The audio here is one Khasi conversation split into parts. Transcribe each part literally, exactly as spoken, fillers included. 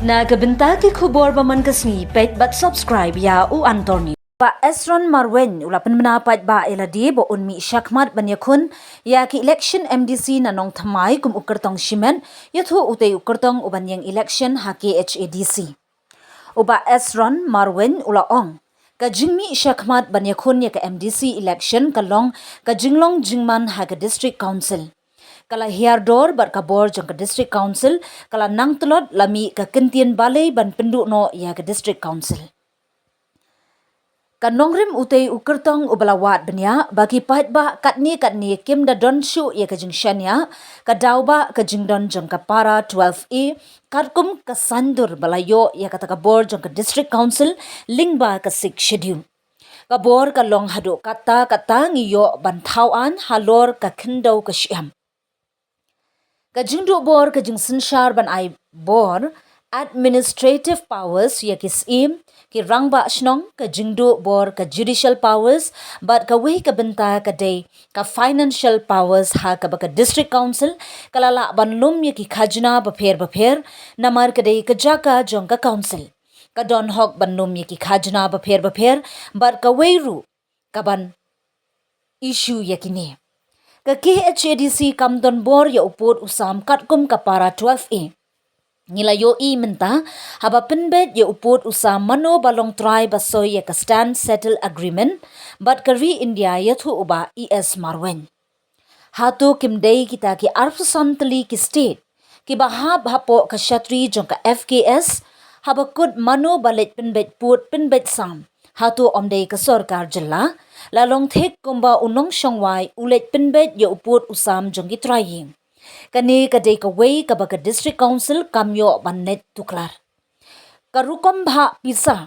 Na ka bynta ki khubor ba man ka sngi, peit bad subscribe ïa U Anthony. Bah Esron Marwein u la pynbna paidbah ïa lade ba un mih shakhmat ban ïakhun ïa ki election M D C na Nongthymmai kum u kyrtong shimet, ïathuh utei u kyrtong u ban ïeng election ha K H A D C. U Bah Esron Marwein u la ong, ka jingmih shakhmat ban ïakhun ïa ka M D C election ka long ka jinglong jingman ha ka District Council. Ka la hiar dor bad ka bor jong ka District Council ka la nang tlot la mih ka kyntien balei ban pynduh noh ïa ka District Council. Ka nongrim utei u kyrtong uba la wad bniah ba ki paidbah katne katne kim da don shuh ïa ka jingshaniah ka daw ba ka jingdon jong ka para twelve A katkum ka saiñdur ba la ïoh ïa kata ka bor jong ka District Council lyngba ka Sixth Schedule. Ka bor ka long haduh katta katta ngi ïoh ban thaw aiñ halor ka khyndew ka shyiap. Ka jingduh bor ka jingsynshar ban ai bor administrative powers ïa ki syiem, ki rangbah shnong, ka jingduh bor ka judicial powers bad kawei ka bynta ka dei ka financial powers ha kaba ka District Council ka la lah ban lum ïa ki khajna bapher bapher namar ka dei ka jaka jong ka Council. Ka don hok ban lum ïa ki khajna bapher bapher bad kawei ruh ka ban issue ïa kine. Ka K H A D C kam don bor ïa u pud u sam katkum ka para twelve A. Ngi la ïohi mynta haba pynbeit ïa u pud u sam mano ba long trai ba soi ïa ka Stand Still Agreement bad ka ri India, ïathuh u Bah E S Marwein. Hato kim dei kita ki arphew san tylli ki state kiba hap hapoh ka shatri jong ka F K S, haba kut mano ba leit pynbeit pud pynbeit sam? Hato ym dei ka sorkar jylla? La long thik kumba u nongshong wai u leit pynbeit ïa u pud u sam jong ki trai ïing. Kane ka dei kawei kaba ka District Council kam ïoh ban leit tuklar. Ka rukom bhah pisa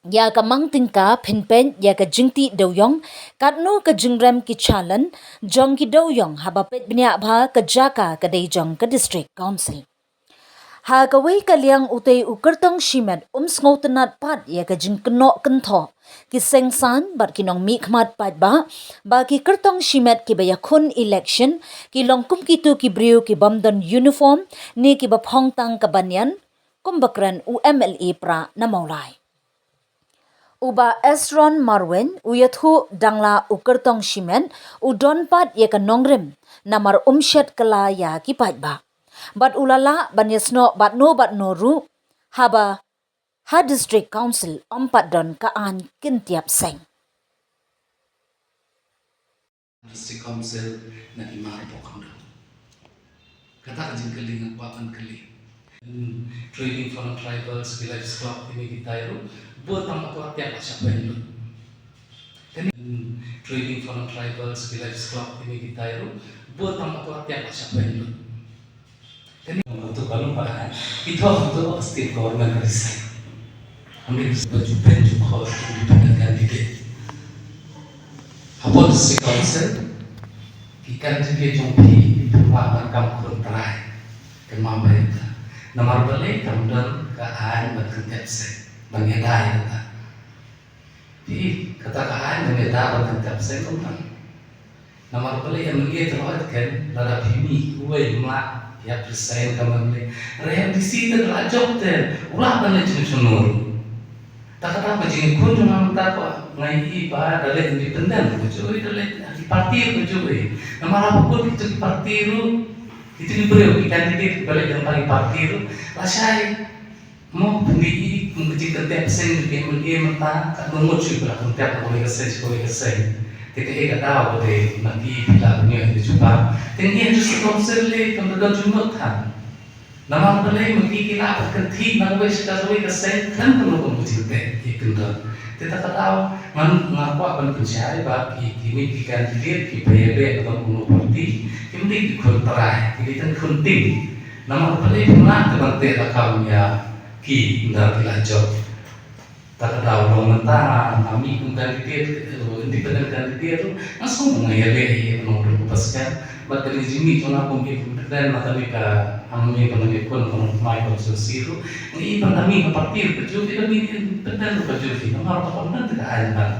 ïa ka mang tyngka, pynpeit ïa ka jingtih dewïong, katno ka jingrem ki challan jong ki dewïong haba peit bniah bha ka jaka ka dei jong ka District Council. Ha kawei ka liang utei u kyrtong shimet um sngewtynnad pat ïa ka jingkynnoh kynthoh ki seng saiñ bad ki nongmihkhmat paidbah ba ki kyrtong shimet kiba ïakhun election ki long kum kito ki briew kibym don uniform ne kiba phong tang ka banyan kumba kren u M L A Prah na Mawlai. U Bah Esron Marwein u ïathuh dang la u kyrtong shimet u don pat ïa ka nongrim namar um shet kylla ïa ki paidbah. Bad u la lah ban ïasnoh bad no bad no ruh haba ha District Council ym pat don ka aiñ kyntiap seng. District Council na Imar Pokhandam. Kata ka jingkylli nga kwah ban kylli. Hmm, Trading for Tribals Village Club ini kita iru, buat tang apa tiap siapa itu. Kani, hmm, Trading for Tribals Village Club ini kita iru, buat tang apa tiap siapa itu. Kani, untuk balu ba, itu untuk state government resign. Ambil baju pen juga independent candidate. Hapoh District Council, ki candidate jong phi, phi pynbna ban kam khun trai. Kynmaw ba ita. Namar balei kam don ka aiñ ban kyntiap seng, ban ïada ïa kata. Phi, kata ka aiñ ban ïada ban kyntiap seng kam don. Namar balei M L A te hoi tken, lada phi mih uwei mlak, ïa resign ka M L A. Re M D C te la jop te, u lah ban leit jingshano ruh. Ta kata ka jingkhun jong nga mynta ko, nga ïohi ba da leit independent ko joi, da leit ki party ko joi. Namar haba kut kito ki party ruh, kito ki briew ki candidate ba leit jong ki party ruh, lashai. Mo pynlong ïa kum ka jingkyntiap seng jong ki M L A mynta, katno ngut shu ba la kyntiap na kawei ka seng sha kawei ka seng. Te kaei ka daw ba dei ma ki phi lah ban ïoh ïa ka jubab. Te ngi ha District Council lei kam da don jingmut than. Namar balei ma ki ki lah ban kynthih na kawei sha kawei ka seng, khlem kano kano ka jingteh ïa kyndon. Te ta ka daw ngan, nga kwah ban pynshai ba ki, ki mih ki candidate kiba ïaleh na kano kano ka party kim dei ki khun trai, ki dei tang khun ting. Namar balei phi mlak te ban teh lakam ïa ki ynda ki la jop. Ta ka daw long mynta nga mih kum candidate, eh, independent candidate ruh, nga sngew nga ïaleh ïa ka nongrim kaba skhem. Bad ka jingmih jong nga kum independent na ka liang ka hangne ba nga ïakhun ka Nongthymmai constituency ruh, nga i ba nga mih ha party ruh ka jong phi, nga mih independent ruh ka jong phi. Namar ba ka don te ka aiñ ban,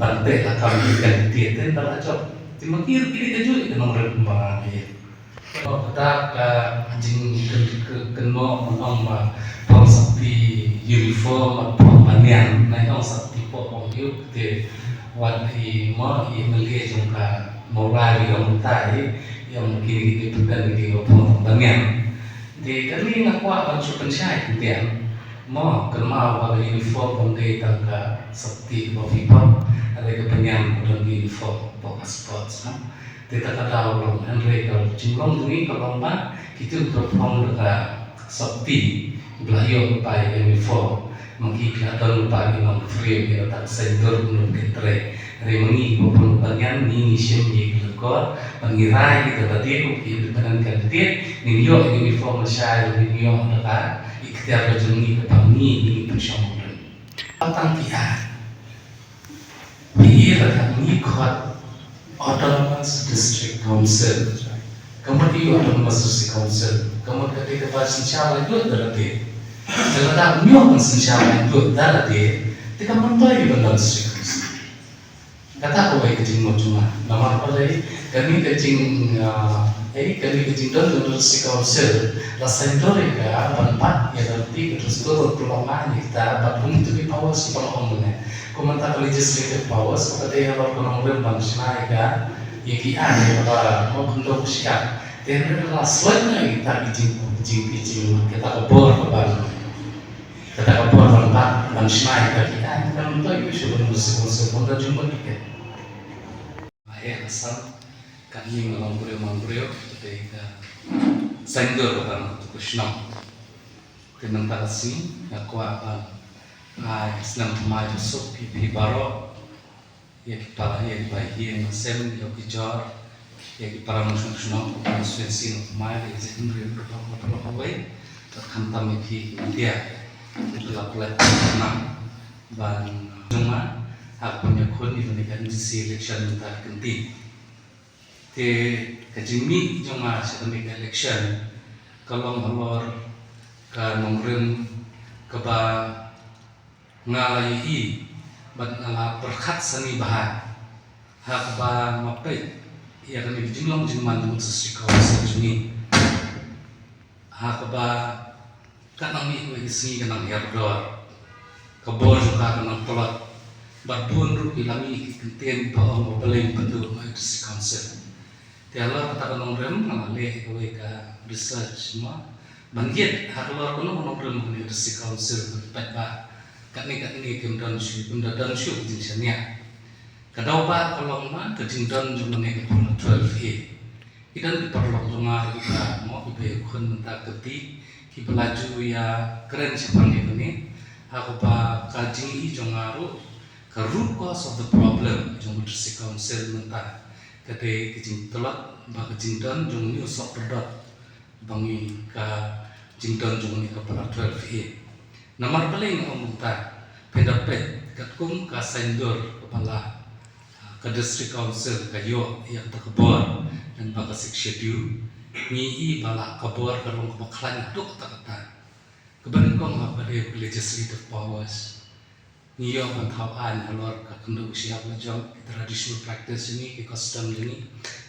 ban teh lakam ïa ka candidate te ynda la jop. Te ma ki ruh ki dei ka jong ka nongrim ba nga ïa. Kata ka jingkynnoh mynta ba pom Sopti uniform bad pok banyan, na ong sopti pok ong yuk te wat i mo i mele jong ka Mawlai ri ong ta i ong kini kini pok banyan. Te kani nga kwah ban shu pynshai kyntiang mo kynmaw ba ka uniform ong dei tang ka sopti ba phi pok, ada ka banyan ka don uniform pok sports mo. Te ta ka daw long hynrei ka jinglong jong ngi ka long ba kitu ka phong da ka sopti ba la ïoh ba ïa ka uniform. Ma ki ki la don ba ki nong free ki la tak saitor nong ki trei. Hynrei ma ngi ba phong ba ngan ngi ngi shim ngi ki la kor ba ngi rai ki ta ba dei ki independent candidate ngi ïoh uniform shai ngi ïoh da ka ikhtiar ka jong ngi ka ba ngi ngi pynshong. Tang ki ai. Phi i la ka ngi khot Autonomous District Council. Ka mut i Autonomous District Council ka mut ka dei kaba synshar laitluid da lade. Te lada ngi ong synshar laitluid da lade, te ka mut to i ban District Council. Kata kawei ka jingmut jong nga. Namar balei kane ka jing ah, eh kane ka jingdon jong District Council la saiñdur ïa ka ban bat ïa ka lynti ka dustur ka long nga ïa kita bad kum tu ki powers ki pang ong ne. Kum mynta ka legislative powers ka dei halor ka nongrim ban shna ïa ka ïa ki aiñ ïa ka ba mo khyndew ka shyiap. Te hynrei la slot na ïa kita ki jing jing ki jing kita ka bor ka ban kata ka bor ban bat ban shna ïa ka ki aiñ ka mynta ïa ka shu ban musi musi ban da jumpa ki ke. Ba heh la san katni nga long briew man briew ka dei ka saiñdur ka ban ka tu ka shnong. Te mynta ka sngi nga kwah ban ai ka snem thymmai ka suk ïa phi baroh, ïa ki para ïa ki bai ïa ki sem ïa ki jor ïa ki para nongshong shnong ka constituency Nongthymmai ïa ki jingim ri ka pang ka pang kawei. Bad khamtam ïa phi ki India ki la pynlait ban jong nga ha ka pynïakhun ïa kane ka M D C election mynta ka kyntien. Te ka jingmih jong nga sha kane ka election ka long halor ka nongrim kaba nga la ïohi bad nga la pyrkhat sani bha ha kaba nga peit ïa kane ka jinglong jingman jong ka District Council jong ngi. Ha kaba katno mih kawei ka sngi ka nang hiar dor, ka bor jong ka ka nang tlot bad bun ruh ki la mih ki kyntien ba ong ba balei pynduh ma District Council. Te halor kata ka nongrim nga la leh kawei ka research ma ban ïit halor kano ka nongrim kane ka District Council ban peit ba katne katne kim don shuh kim da don shuh ka jingshaniah. Ka daw ba ka long ma ka jingdon jong kane ka para twelve A. Ki don ki paralok jong nga ruh kiba mo kiba ïakhun mynta ka kti kiba la ju ïa kren shaphang ïa kane ha kaba ka jingïohi jong nga ruh ka root cause of the problem jong ka District Council mynta ka dei ka jingtlot ba ka jingdon jong une u sohpyrdot ba ngi ka jingdon jong une ka para twelve A. Namar balei nga ong kumta? Pynda peit katkum ka saiñdur kaba la ka District Council ka ïoh ïa kata ka bor lyngba ka Sixth Schedule. Ngi i ba la ka bor ka long kaba khlaiñ haduh katta katta. Kaba nyngkong ha kaba dei ka legislative powers. Ngi ïoh ban thaw aiñ halor ka khyndew ka shyiap la jong ki traditional practice jong ngi, ki custom jong ngi.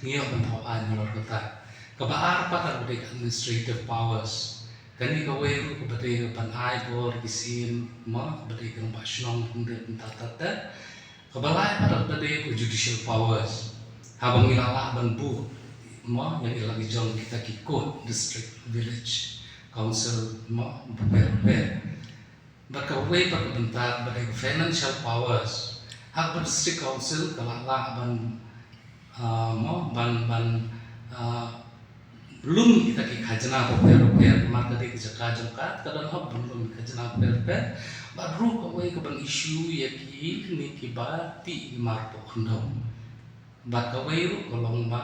Ngi ïoh ban thaw aiñ halor kata. Kaba ar pat ha kaba dei ka administrative powers. Kane kawei ruh kaba dei ban ai bor ki sien mo kaba dei ka rangbah shnong pyndet pyntat tat tat. Kaba lai pat kaba dei ka judicial powers. Haba ngi la lah ban buh mo ïa ngi la ki jong kita ki court, district, village council mo bapher bapher. Bad kawei pat ka bynta kaba dei ka financial powers. Ha kaba district council ka la lah ban ah, mo ban ban ah, lum kita ki khajna bapher bapher, namar ka dei ka jaka jong ka, ka don hok ban lum khajna bapher bapher. Bad ruh kawei ka ban issue ïa kine kiba tih mar poh khyndew. Bad kawei ruh ka long ba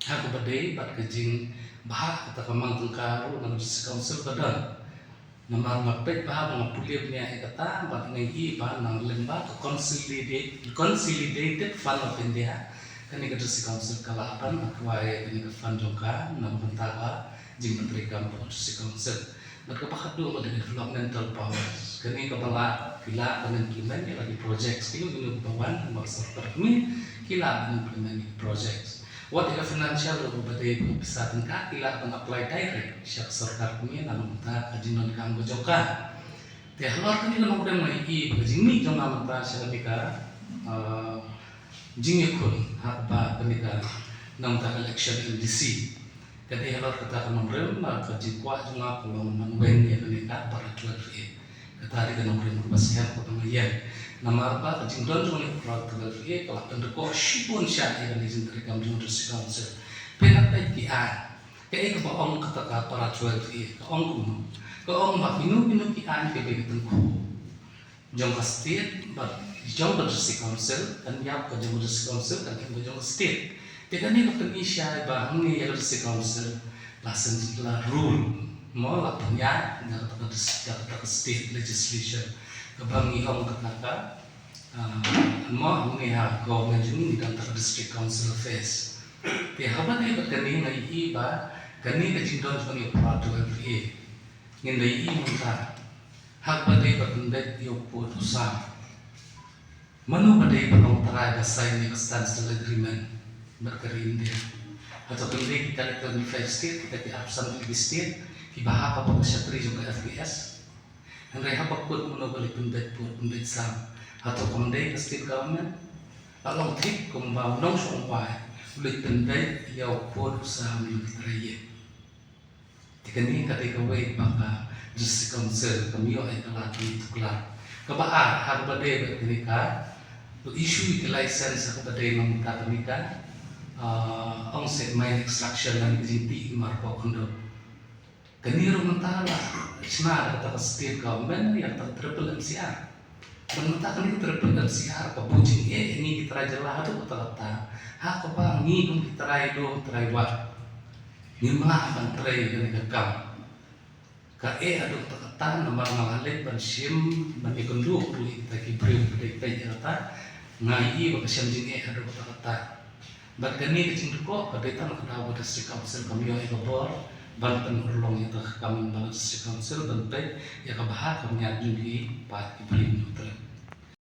ha kaba dei bad ka jingbha kata ka mang tyngka ruh na ka district council ka don. Namar nga peit bha ba nga pule bniah ïa kata bad nga i ba na lyngba ka consolidate, Consolidated Fund of India, kane ka District Council ka lah ban acquire ïa kane ka fund jong ka na ka bynta ka jingpyntreikam ka District Council. Bad kaba khatduh ka dei developmental powers. Kane kaba lah, ki lah ban implement ïa la ki projects, kino kino kaba wan na ka sorkar kmie, ki lah ban implement ïa ki projects. Wat ïa ka financial ruh ba dei ba pisa tyngka ki lah ban apply direct sha ka sorkar kumne na ka bynta ka jingdonkam ka jong ka. Te halor kane ka nongrim nga ïohi ba ka jingmih jong nga mynta sha kane ka, ah, jingïakhun ha kaba kane ka nongta ka election M D C. Ka dei halor kata ka nongrim ba ka jingkwah jong nga ka long ban weng ïa kane ka para twelve A. Kata dei ka nongrim kaba skhem kaba nga ïeng. Namar ba ka jingdon jong kane ka para twelve A ka la pynduh shibun sha ïa kane ka jingtreikam jong ka District Council. Pynduh ki aiñ. Kaei kaba ong kata ka para twelve A, ka ong kumno? Ka ong ba kino kino ki aiñ kiba ïa ka tyngkhuh jong ka state bad jong ka District Council, kan ïap ka jong ka District Council, kan ïap ka jong ka state. Te kane ka pyni shai ba hangne ïa ka District Council la seng la rule, mo, la pynïaid da kata ka dis-, da kata ka state legislation. Kaba ngi ong kata ka, ah, mo, hangne ha government jong ngi don kata ka District Council Affairs. Te haba dei bad kane nga ïohi ba kane ka jingdon jong kane ka para twelve A. Ngin da ïohi mynta. Haba dei ba pynbeit ïa u pud u sam, mano ba dei ba long trai ba sign ïa ka standstill agreement bad ka ri India? Hato kam dei kita ki twenty-five state, kita ki arphew san tylli ki state kiba hap hapoh ka shatri jong ka F K S? Hynrei haba kut mano ba leit pynbeit pud pynbeit sam? Hato kam dei ka state government? La long thik kumba u nongshong wai u leit pynbeit ïa u pud u sam jong ki trai ïing. Te kane ka dei kawei ba ka District Council kam ïoh ïa ka lad ban tuklar. Kaba ar, ha kaba dei bad kane ka, to issue ïa ka license ha kaba dei na ka bynta kane ka, ah, ong seh mine extraction lane ka jingtih marpoh khyndew. Kane ruh mynta la shna da kata ka state government ïa kata ka triple M C R. Bad mynta kane ka triple M C R ka buh jingeh ïa ngi ki trai jylla haduh katta katta. Ha kaba ngi kum ki trai lum trai wah ngim lah ban trei ïa kane ka kam. Ka eh haduh katta katta namar nga la leit ban shim ban ïakynduh ruh ïa kita ki briew kiba dei peit ïa kata. Nga ïohi ba ka shem jingeh haduh katta katta. Bad kane ka jingdukok ka dei tang ka daw ba District Council kam ïoh ïa ka bor ban pynurlong ïa ka kam ba District Council ban peit ïa ka bha ka miat jong ki paid ki briew hynñiewtrep.